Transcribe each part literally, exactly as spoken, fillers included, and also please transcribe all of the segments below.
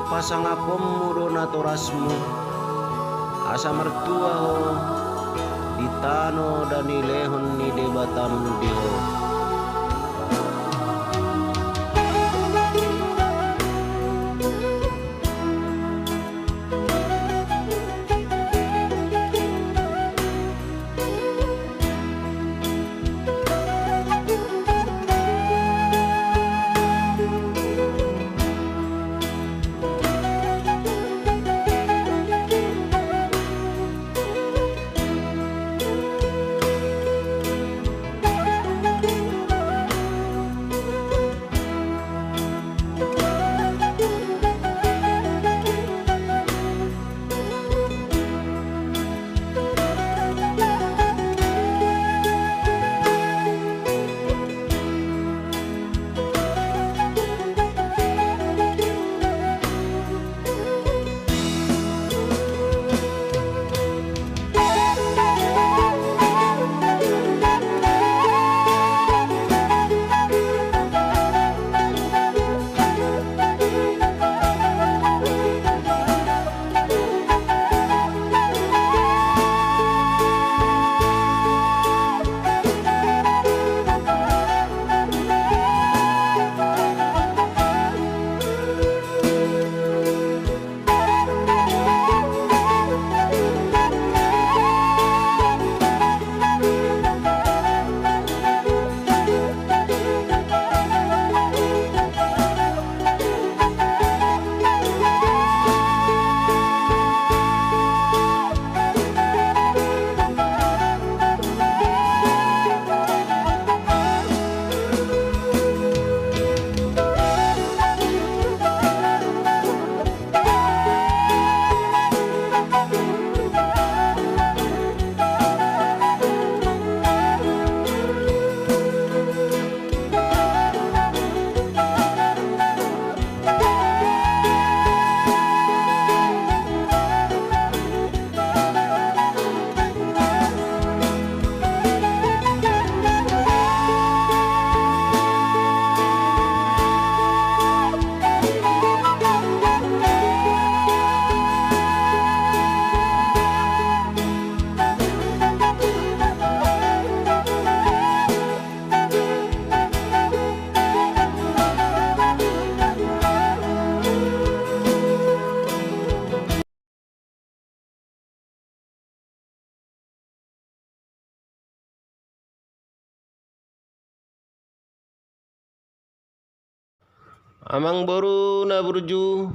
Pasangaponmu do natorasmu, asa martua ho di tano na nilehon ni Debatam di ho. Amangboru na burju,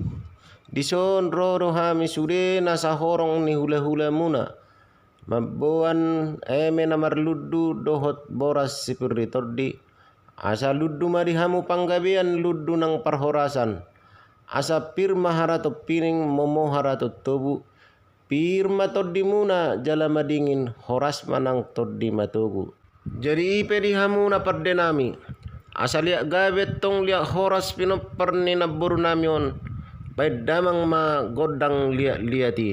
dison ro do hami sude nasa horong ni hulahulamuna, mamboan eme na marlundu dohot boras sipir ni tondi. Asa lundu ma di hamu panggabean, lundu nang parhorasan. Asa pir ma haraton pining, momo haraton tobu. Pir ma tondimuna jala madingin, horas ma nang tondi matogu. Jadi i pe di hamu na pandenami, asa liat gabe tong liat horas pinompar ni namborunami on, baen damang ma gondang liatliat i.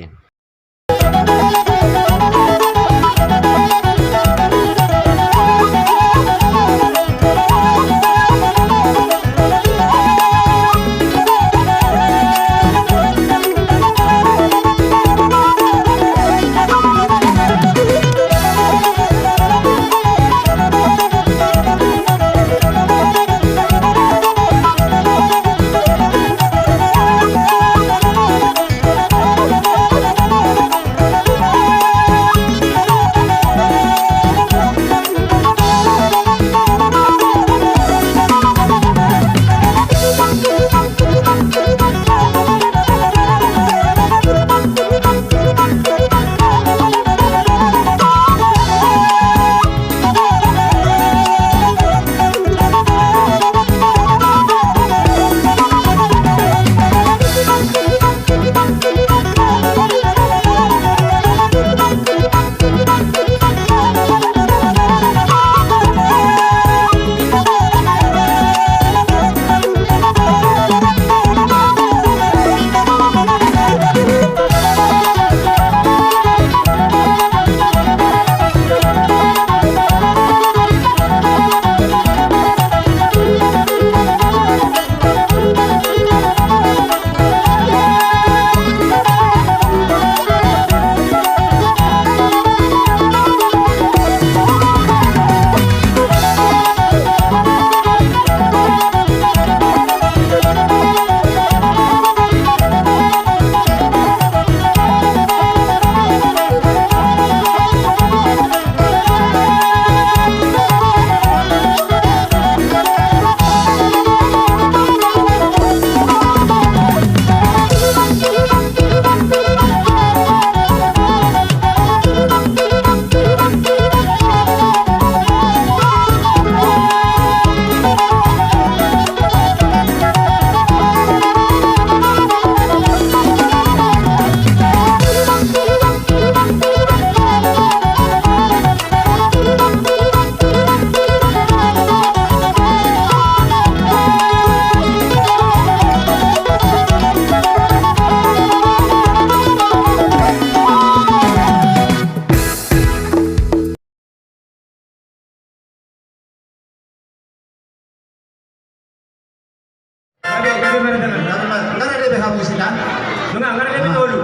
Nah, mari kita dulu.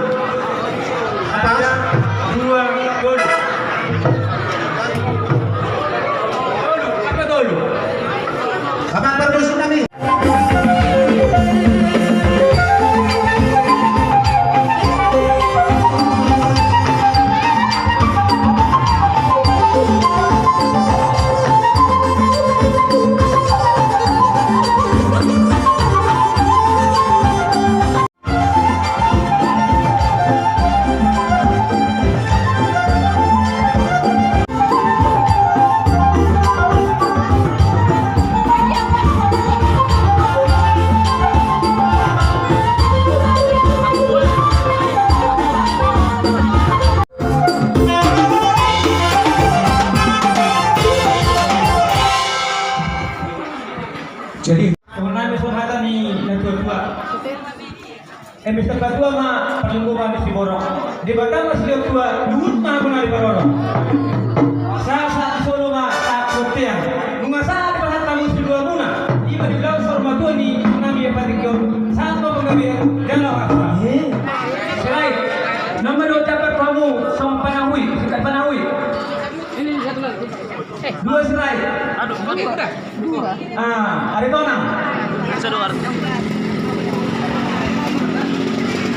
Satu, dua, tolu. Tolu, apa tolu? Apa perlu tsunami? Jadi, songon na songon hata ni natuatua. Eme satua ma parlinggoman ni siborok. Debata ma silehon tua, luhut ma hamu na diparorot. Sahat sahat ni solu ma sahat bontean. Nunga sahat ma hamu siluamuna. Ima di ulaon saur matua ni nami ia patik on. Sahat ma panggabean jala rasa. Sirait. Nama do dapat hamu songon panahui, singkat panahui. Dua sirait. Aduh, aduh. Dua. Ah, Aritonang. Bisa dua.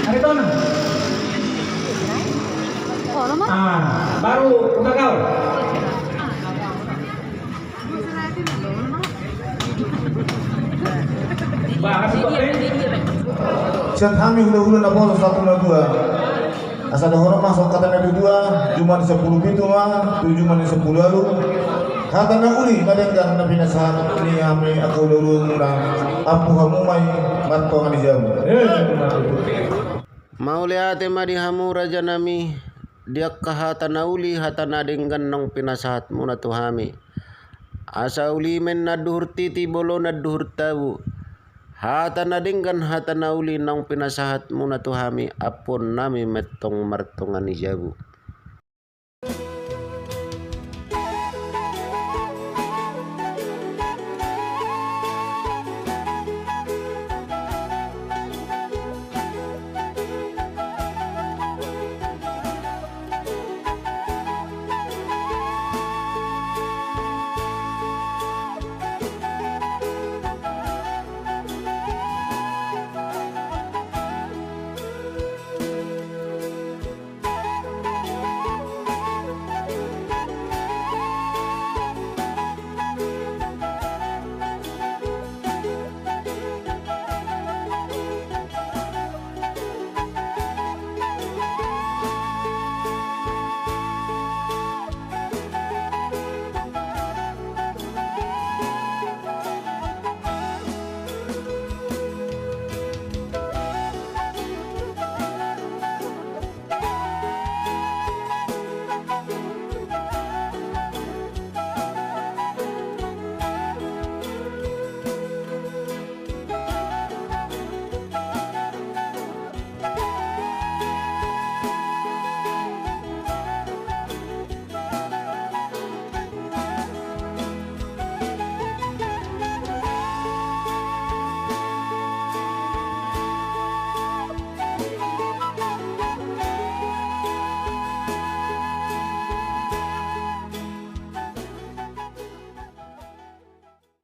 Aritonang. Ah, baru Utagaol. Bah, kasih kok, Ben. Sian hami hulahula na poso sahat tu na dua. Asa dohonon ma songon hata na dua, jumadi sampulu pitu ma tu jumadi sampulu ualu. Hata na uli na denggan na pinasahat ni hami angka hulahula, ampu hamu ma i martonga ni jabu. Mauliate ma di hamu rajanami, di angka hata na uli, hata na denggan naung pinasahatmuna tu hami. Asa uli ma inna duhur titi, bolona duhur tabu. Hata na denggan, hata na uli naung pinasahatmuna tu hami, ampuonnami ma i tong martonga ni jabu.